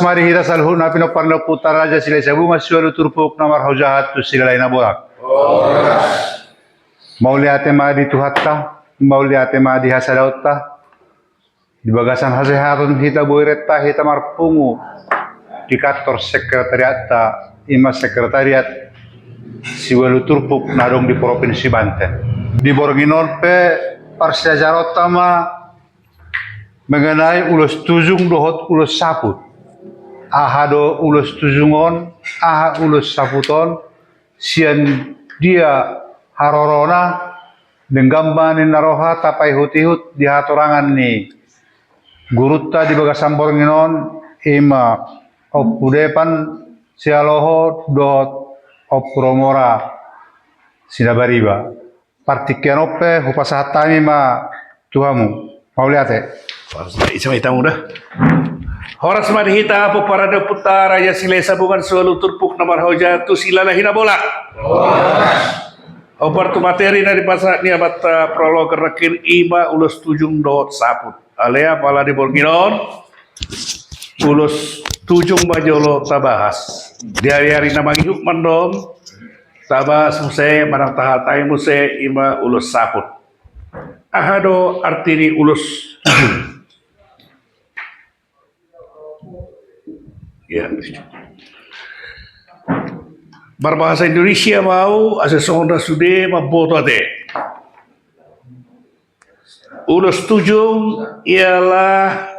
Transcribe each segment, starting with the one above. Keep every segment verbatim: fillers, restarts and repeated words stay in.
ma di hita saluhutna pinompar ni ompunta Raja Silahisabungan siualu turpuk na marhojat tu Silalahi Nabolak. Mauliate ma di Tuhanta, mauliate ma di hasadaonta. Di bagasan hasehaton hita boi renta hita marpungu di kantor sekretariatta, i ma sekretariat siualu turpuk na adong di Provinsi Banten. Di borngin on pe parsiajaronta ma mengenai ulos tujung dohot ulos saput. Aha do ulos tujung on, aha ulos saput on, sian dia harorona, denggan ma ninna roha tapaihutihut di hatorangan ni gurunta di bagasan borngin on, i ma Ompu Depan Sialoho dohot Ompu Romora Sinabariba. Partingkian on pe hupasahat hami ma tu hamu. Mauliate. Horas ma, ise ma hita muda. Horas ma di hita pomparan ni ompunta Raja Silahisabungan siualu turpuk na marhojat tu Silalahi Nabolak. Horas. Hombar tu materi na dipasahat ni amanta prologer nangkin, i ma ulos tujung dohot saput. Alai apala di borngin on ulos tujung ma jolo tabahas. Di ariari na mangihut mandom tabahas muse manang tahatai muse i ma ulos saput. Aha do arti ni ulos tujung? Ya. Marbahasa Indonesia ma au asa songon na sude mamboto ate. Ulos tujung ialah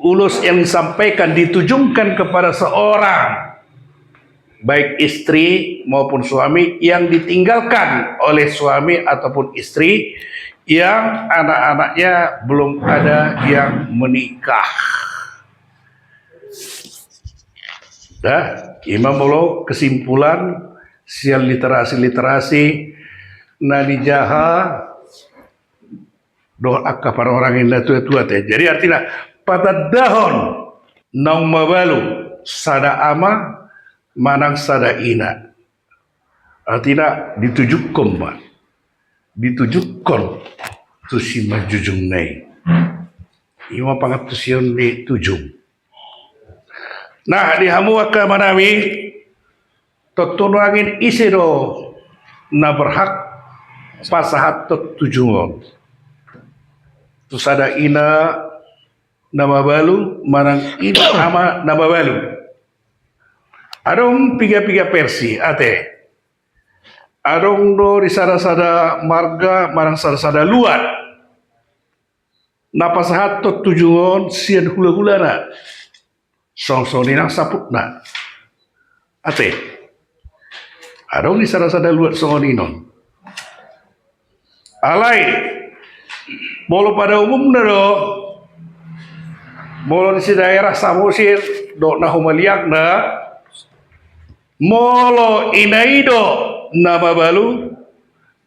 ulos yang disampaikan, ditujungkan kepada seorang, baik istri maupun suami, yang ditinggalkan oleh suami ataupun istri yang anak-anaknya belum ada yang menikah. Dah, i ma molo kesimpulan sian literasi-literasi na dijaha dohot angka panorang ni na tua-tua te. Jadi artina, patandahon naung mabalu sada ama manang sada ina. Artina ditujungkon ma, ditujungkon tu simanjujungna i. I ma pangantusion ni tujung. Nah, di hamu angka amanami, tontu nuaeng ise do na berhak pasahathon tujung on tu sada ina na mabalu manang ina ama na mabalu? Adong piga-piga versi ate. Adong do di sada-sada marga manang sada-sada luat na pasahathon tujung on sian hula-hulana, songon-songon i nang saputna. Ate, adong di sada-sada luat songon i non. Alai molo pada umumna do, molo di si daerah Samosir dohot na humaliangna, molo ina i do na mabalu,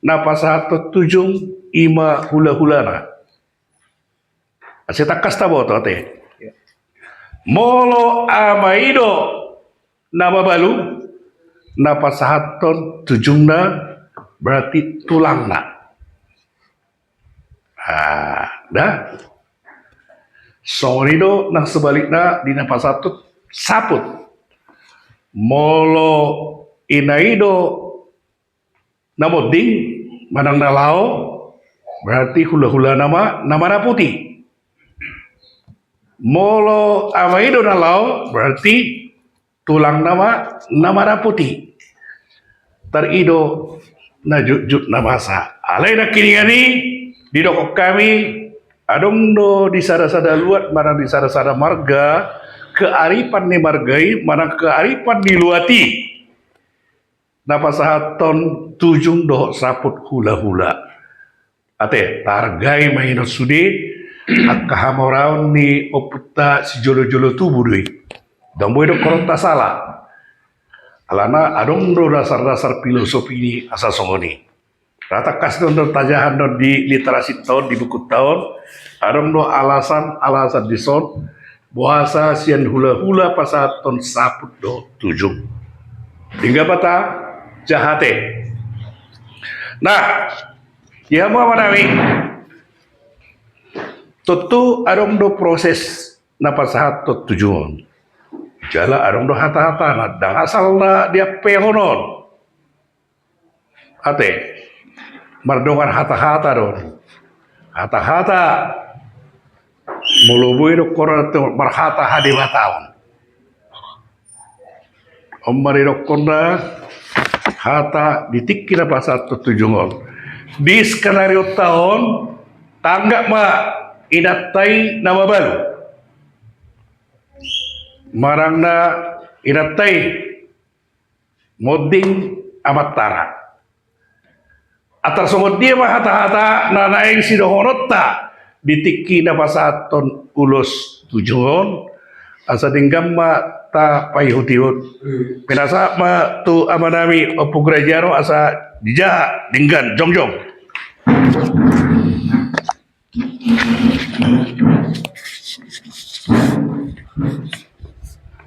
na pasahathon tujung i ma hula-hulana. Asa tangkas taboto ate. Molo ama i do na mabalu, na pasahathon tujungna berarti tulangna. Ah, dah. Songon i do nang sebalikna di na pasahathon saput. Molo ina i do na monding manang na laho, berarti hula-hulana ma na manaputi. Molo ama i do na laho, berarti tulangna ma na manaputi. Tar i do na jotjot na masa. Alai nangkiningan i didokkon hami, adong do di sada-sada luat manang di sada-sada marga kearifan ni marga i manang kearifan ni luat i na pasahathon tujung dohot saput hula-hula. Ate, targai ma i non sude angka hamoraon ni ompunta sijolo-jolo tubu do i. Ndang boi dohonon tasala. Alana adong do dasar-dasar filosofi ni asa songon i. Ra tangkas do on tajaha on di literasi ta on, di buku ta on. Adong do alasan-alasan dison boasa sian hula-hula pasahathon saput dohot tujung. Denggan ma tajaha ate. Nah, di hamu amanami, tontu adong do proses na pasahathon tujung on. Jala adong do hata-hata na ndang asal na diampehon on. Ate, mardongan hata-hata do on. Hata-hata, molo boi dohonon marhata hadebataon. On ma didohonon na hata di tingki na pasahathon tujung on. Di Skenario ta on, tanggap ma inanta i na mabalu. Manang na inanta i monding amantara. Antar songon dia ma hata-hata na naeng sidohononta di tingki na pasahathon ulos tujung on, asa denggan ma tapaihut-ihut. Pinasahat ma tu amanami Ompu Graziano asa dijaha denggan jongjong.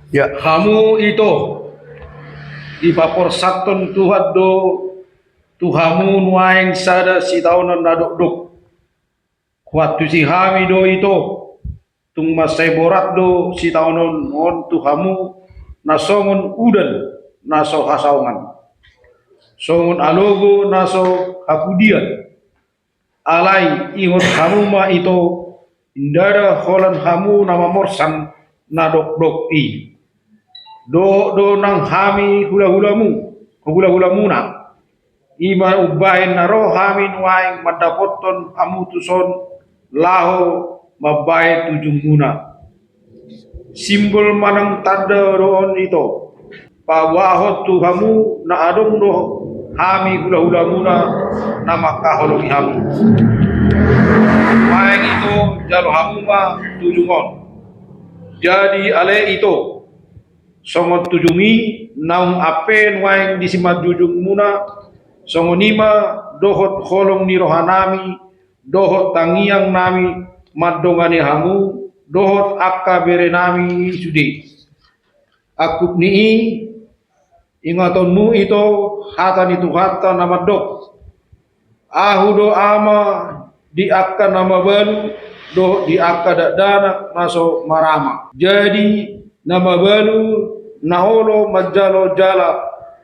Ya, hamu ito, dipaporsanhon Tuhan do tu hamu nuaeng sada sitaonon na dokdok. Huantusi hami do ito, tung mansai borat do sitaonon on tu hamu, na songon udan na so hasaongan, songon alogo na so hapudian. Alai ingot hamu ma ito, ndada holan hamu na mamorsan na dokdok i. Dohot do nang hami hula-hulamu, hula-hulamuna. I ma umbahen na ro hami nuaeng mandapothon hamu tuson laho mambahen tujungmuna. Simbol manang tanda do on ito, paboahon tu hamu na adong do hami hula-hulamuna na mangkaholongi hamu. Nuaeng ito jalo hamu ma tujung on. Jadi ale ito, songon tujung i naung ampe nuaeng di simanjujungmuna, songon i ma dohot holong ni rohanami, dohot tangiangnami mandongani hamu, dohot angka berenami i sude. Angkup ni i, ingatonmu ito hata ni Tuhanta na mandok: Ahu do ama di angka na mabalu, dohot di angka dakdanak na so marama. Jadi na mabalu na olo manjalo jala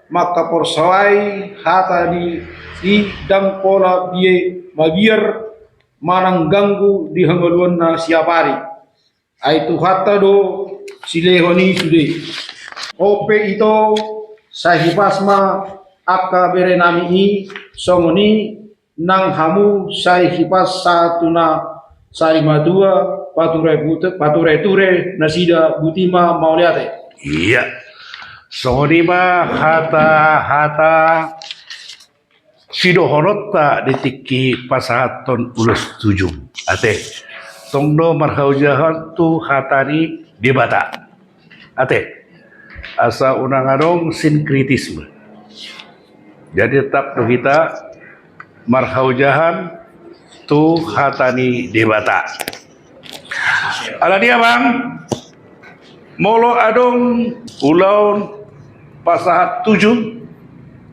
mangkaporsaoi hata ni i ndang pola bie mabiar manang ganggu di hangoluanna siapari. Ai Tuhanta do silehon i sude. On pe ito, sai hipas ma angka berenami i, songon i nang hamu sai hipas sahat tu na sari matua, pature-, pature-ture nasida. Boti ma, mauliate. Iya. Songon i ma hata-hata sidohononta di tingki pasahathon ulos tujung. Ate, tong do marhaojahan tu hata ni Debata. Ate, asa unang adong sinkretisme. Jadi tetap do hita marhaojahan tu hata ni Debata. Alani i amang, molo adong ulaon pasahat tujung,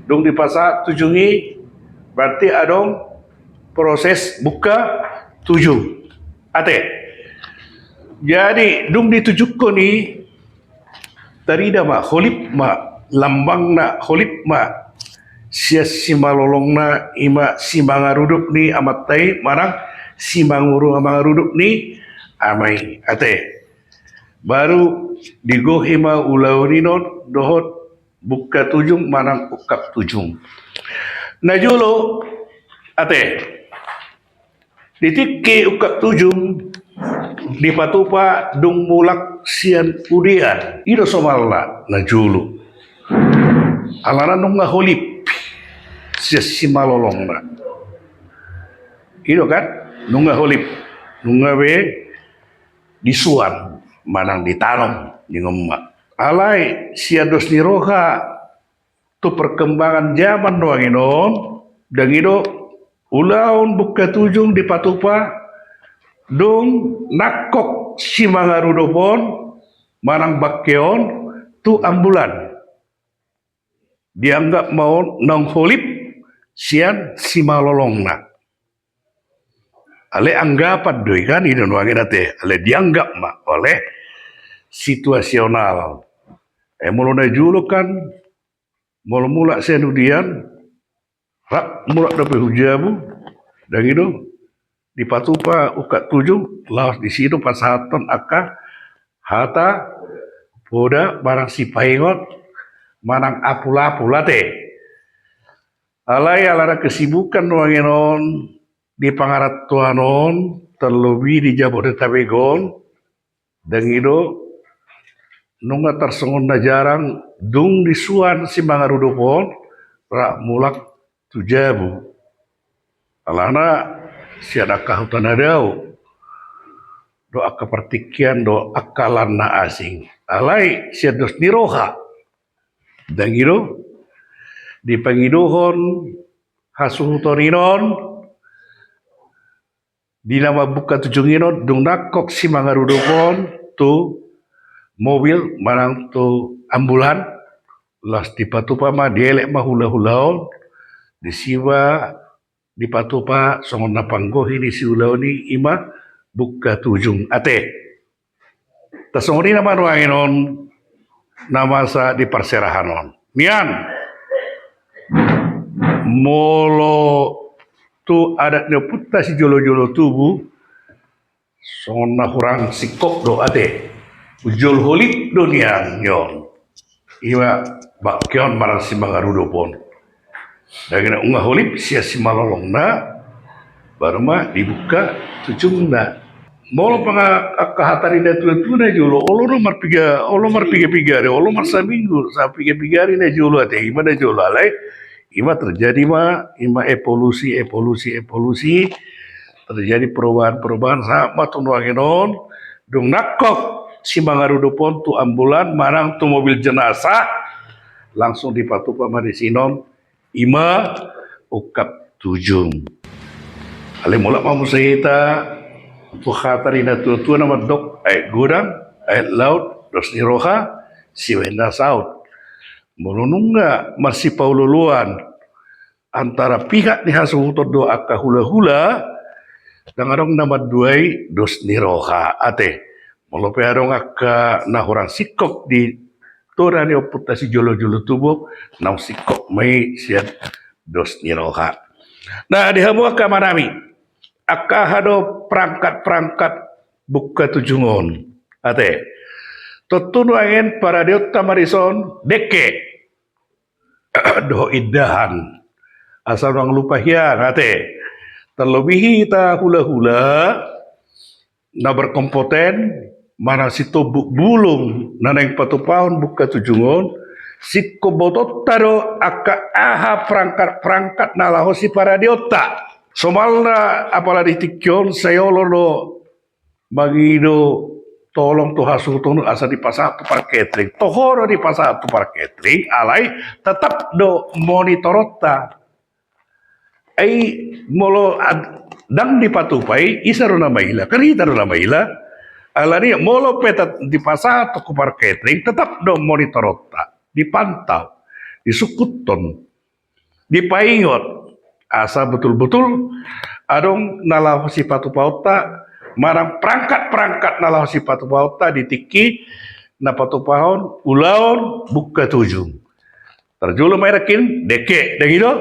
dung dipasahat tujung i, berarti adong proses buka tujung. Ate. Jadi dung ditujungkon i, tarida ma holip ma, lambangna holip ma sian simalolongna, i ma simangarudup ni amanta i manang simanguru-, mangarudup ni ama i. Ate. Baru digohi ma ulaon i non dohot buka tujung manang ungkap tujung. Na jolo, ate, di tingki ungkap tujung dipatupa dung mulak sian udean. I do somalna na jolo. Alana nunga holip sian simalolongna. I do kan? Nunga holip. Nunga be disuan manang ditanom, ningon ma. Alai sian dos ni roha tu perkembangan zaman nuaeng on, ndang i do ulaon buka tujung dipatupa dung nangkok simangarudup on manang bangke on tu ambulan. Dianggap ma on naung holip sian simalolongna. Alai anggapan do i kan, i do nuaeng ate, alai dianggap ma oleh situasional. Eh, molo na jolo kan, molo mulak sian udian, rap mulak dope hu jabu, dang i do, dipatupa ungkap tujung, laos disi do pasahathon angka hata poda manang sipaingot manang apul-apul ate. Alai ala na kesibukan nuaeng on di pangarantoan on, terlebih di Jabodetabek on, dang i do, nunga tarsongon na jarang dung disuan simangarudop on rap mulak tu jabu. Alana sian angka huta na dao do angka partingkian do angka lan na asing. Alai sian dos ni roha, dang i do, dipangidohon hasuhuton i non di na mambuka tujung i non, dung nangkok simangarudop on tu mobil manang tu ambulan, laos dipatupa ma, dielek ma hula-hula on, disi ma dipatupa songon na panggohi ni siulaon i, i ma buka tujung ate. Tarsongon i nama nuaeng on na masa di parserahan on. Nian, molo tu adat ni ompunta sijolo-jolo tubu, songon na hurang singkop do ate. Ujol holip do nian i on. I ma bangke on manang simangarudop on. Dang i do, nunga holip sian simalolongna, baru ma dibuka tujungna. Molo panga angka hata ni natua-tua na jolo, olo do marpiga, olo marpiga-piga ari, olo marsaminggu, sapiga-piga ari na jolo ate, i ma na jolo. Alai i ma terjadi ma, i ma evolusi, evolusi, evolusi, terjadi perubahan-perubahan, sahat ma tu nuaeng on, dung nangkok simangarudop on tu ambulan manang tu mobil jenazah, langsung dipatupa ma disi non, i ma ungkap tujung. Alai mulak ma muse hita tu hata ni natua-tua na mandok, aek godang, aek laut, dos ni roha, sibahen na saut. Molo nunga marsipaolo-oloan antara pihak ni hasuhuton dohot angka hula-hula, dang adong na manduai dos ni roha ate. Molo pe adong angka na hurang singkop di toda ni ompunta sijolo-jolo tubu, naung singkop ma i sian dos ni roha. Nah, di hamu angka amanami, angka aha do perangkat-perangkat buka tujung on ate? Tontu nuaeng paradeonta ma dison dengke dohot indahan. Asa unang lupa hian ate. Terlebih hita hula-hula na berkompeten manang sitombuk bulung na naeng patupahon buka tujung on, singkop botoonta do angka aha perangkat-perangkat na laho siparadeonta. Somalna apala di tingki on sai olo do mangido tolong tu hasuhuton asa dipasahat tu parketring. Toho do dipasahat tu parketring, alai tetap do monitoronta. Ai molo ad-, dang dipatupa i, ise do na maila? Kan hita do na maila. Alani molo pe tet-, dipasahat tu parketring, tetap do monitoronta, dipantau, disungkuthon, dipaingot, asa betul-betul adong na laho sipatupahonta, manang perangkat-perangkat na laho sipatupahonta di tingki na patupahon ulaon buka tujung. Tarjolo ma i nangkin dengke, dang i do?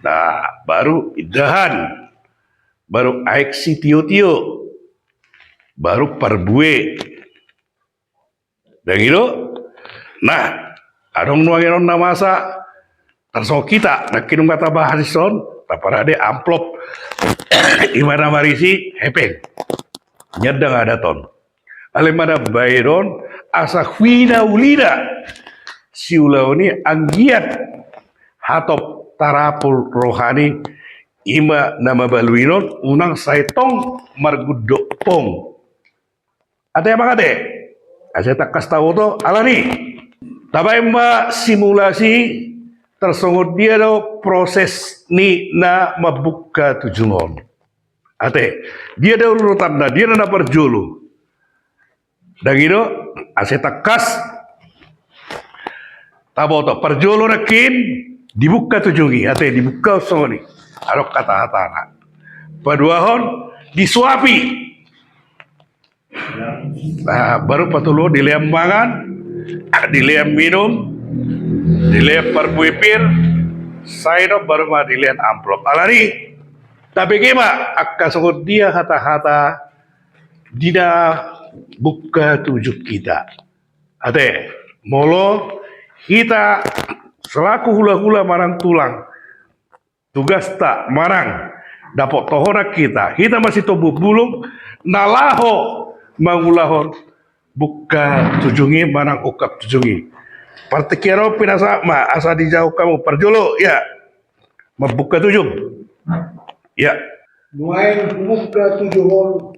Nah, baru indahan, baru aek sitio-tio, baru parbue. Dang i do? Nah, adong nuaeng on na masa tarsongon hita, nangkin nunga tabahas dison, taparade amplop. I ma na marisi hepeng. Nian dang adat on. Alai ma na baen on asa huinaulina siulaon i anggiat hatop tarapul rohani, i ma na mabalu i non, unang sai tong margundok pong. Ate, amang ate, asa tangkas taboto, alani tabaen ma simulasi tarsongon dia do proses ni na mambuka tujung on. Ate, dia do urutanna, dia do na parjolo? Dang i do, asa tangkas taboto, parjolo nangkin dibuka tujung i, ate, dibuka songon i. Adong hata-hatana. Paduahon, disuapi. Nah, baru patoluhon, dilean mangan, dilean minum, dilean parbue pir, sai do baru ma dilean amplop. Alani, tabege ma angka songon dia hata-hata di na buka tujuh hita. Ate, molo hita selaku hula-hula manang tulang, tugasta manang dapotohonan hita, hita ma sitombuk bulung na laho mangulahon buka tujuh i manang ungkap tujuh i. Partingkian on pinasahat ma asa dijawab hamu. Parjolo, ya. Mambuka tujuh. Ya. Nuaeng buka tujuh on.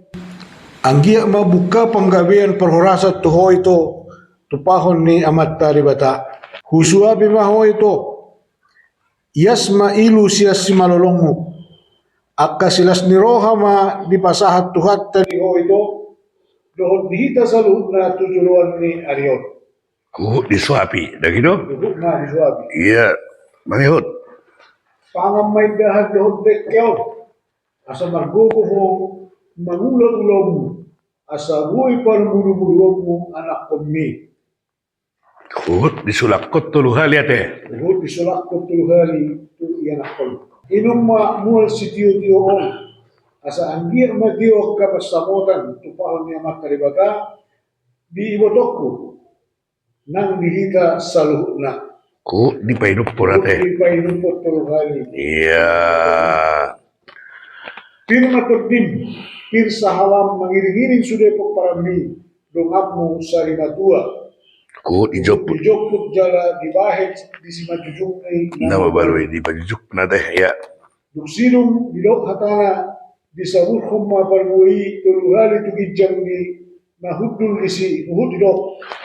Anggiat ma buka panggabean parhorasan tu ho ito, tupahon ni Amanta Debata. Husuapi ma ho ito. Ias ma ilu sian simalolongmu. Angka silas ni roha ma dipasahat Tuhanta di ho ito dohot di hita saluhutna tu joloan ni ari on. Huhut disuapi, dang i do? Huhut ma disuapi. Iya, mangihut. Pangan ma indahan dohot dengke on, asa margogo ho mangula ulaonmu, asa boi parmudu-muduonmu anakkonmi. Huhut disulakkon tolu hali ate. Huhut disulakkon tolu hali tu ianakkon. Inum ma mual sitio-tio on, asa anggiat ma tio angka pansamotan tupahon ni Amanta Debata di ibotongku nang di hita saluhutna. Huhut dipainumpur ate. Huhut dipainumpur tolu hali. Iya. Pir ma tondim, pir sahalam mangiring-iring sude pomparanmi, donganmu sari matua. Huhut dijomput. Dijomput jala dibahen di simanjujung ni na mabalu i, di manjujungna ate, ya. Dung sidung didok hatana, disaburhon ma parbue i tolu hali tu ginjang ni na hundul disi, huhut didok: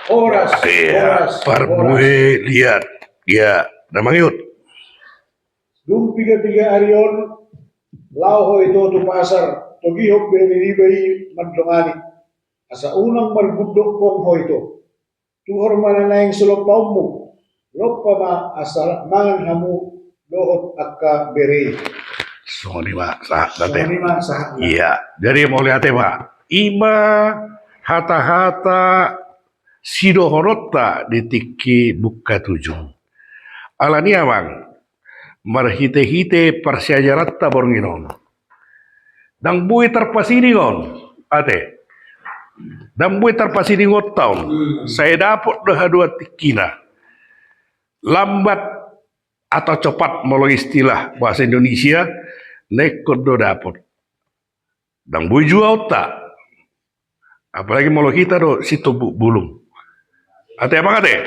Horas, iya, horas, parbue horas. Liat. Ya, na mangihut. Dung piga-piga ari on, laho ho ito tu pasar, togihon bere ni niba i mandongani. Asa unang margundok pong ho ito. Tuhor ma na naeng silompaonmu, lompa ma asa mangan hamu dohot angka bere i. Songon i ma sahatna ate. Songon i ma sahatna. Iya, jadi mauliate ma. I ma hata-hata sidohononta di tingki buka tujuh. Alani amang, marhite-hite parsiajaranta borngin on, ndang boi tarpasiding on ate. Ndang boi tarpasiding onta on. Hmm. Sai dapot do haduan tingkina. Lambat atau cepat molo istilah bahasa Indonesia, na ingkon do dapot. Ndang boi jua onta. Apalagi molo hita do sitombuk bulung. Ate amang ate.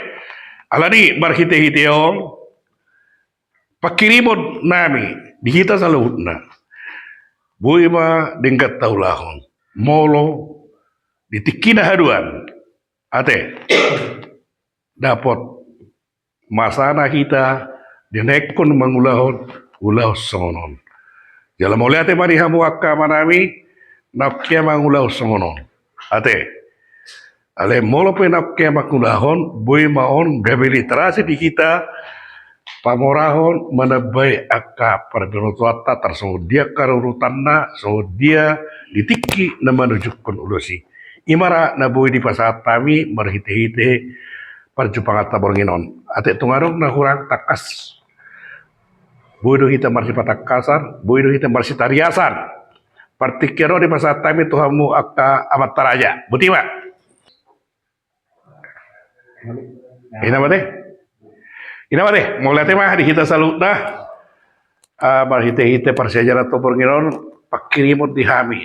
Alani marhite-hite on, pangkirimon nami di hita saluhutna. Boi ma denggan taulahon. Molo di tingkina haduan, ate, dapot masana hita di na ingkon mangulahon ulaon songon on. Jala mauliate ma di hamu angka amanami na ongkea mangulahon songon on. Ate. Alai molo pe na ongkea mangulahon, boi ma on gabe literasi di hita, pamorahon manambai angka parbinotoanta tarsongon dia angka rurutanna, songon dia di tingki na manujungkon ulos i. I ma ra na boi dipasahat hami marhite-hite parjumpanganta borngin on. Ate, tung adong na hurang tangkas, boi do hita marsipatangkasan, boi do hita marsitariasan. Partingkian on dipasahat hami tu hamu angka amanta raja. Boti ma. I ma ate. I ma ate. Mauliate ma di hita saluhutna. Ah, marhite-hite parsiajaranta borngin on, pangkirimon di hami.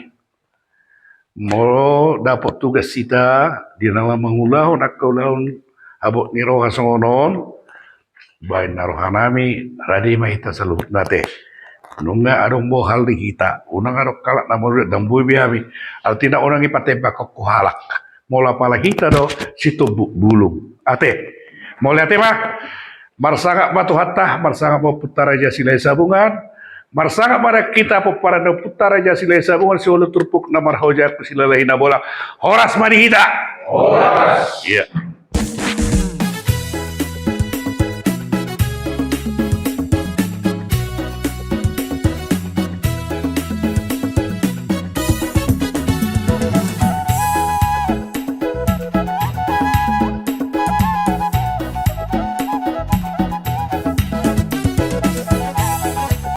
Molo dapot tugas hita di na laho mangulahon angka ulaon habot ni roha songon on, baen ma rohanami, rade ma hita saluhutna ate. Nunga adong bohal di hita, unang adong halak na molo ndang boi be hami. Artina unang i patembakhon tu halak. Molo apala hita do sitombuk bulung. Ate. Mauliate ma. Marsangap ma Tuhanta, marsangap ma Ompunta Raja Silahisabungan. Marsangap ma hita pomparan ni Ompunta Raja Silahisabungan, siualu turpuk na marhojak silalahi na bolang. Horas ma di hita. Horas. Iya.